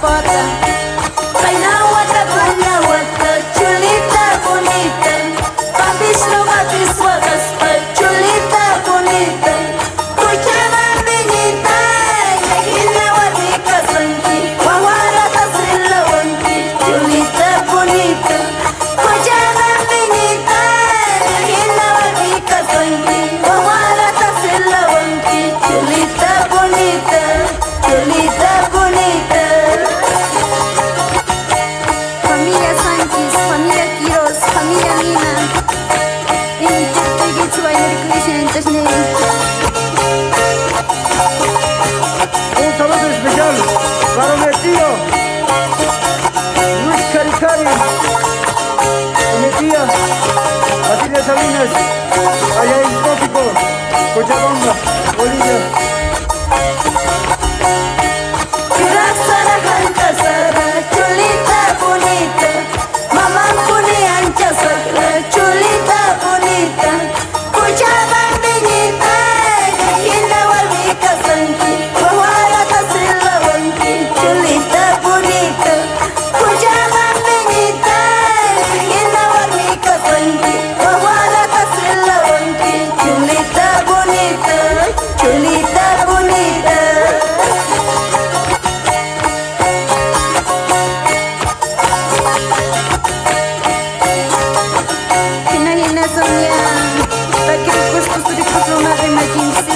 Zapata. Qayna wata puna wata, chulita bonita. Pampis noqapis waqaspa, chulita bonita. Cochabambiñita, hina warmi kasanki, wawarata silawanki, chulita bonita. Cochabambiñita, hina warmi kasanki, wawarata silawanki, chulita bonita, chulita bonita. Familia Sánchez, familia Quiroz, familia Nina. Un saludo especial para mi tío Luis Caricari y mi tía Matilde Salinas, allá en Trópico, Cochabamba, Bolivia. Sara sara, chulita bonita, mamá pone ancha sacra, chulita bonita. Cochabambiñita, hina warmi kasanki, wawarata silawanki, chulita bonita. Cochabambiñita, hina warmi kasanki, wawarata silawanki, chulita bonita, chulita bonita. Hina hina Sonia. Takirikuspa surikuspa rimachinchis.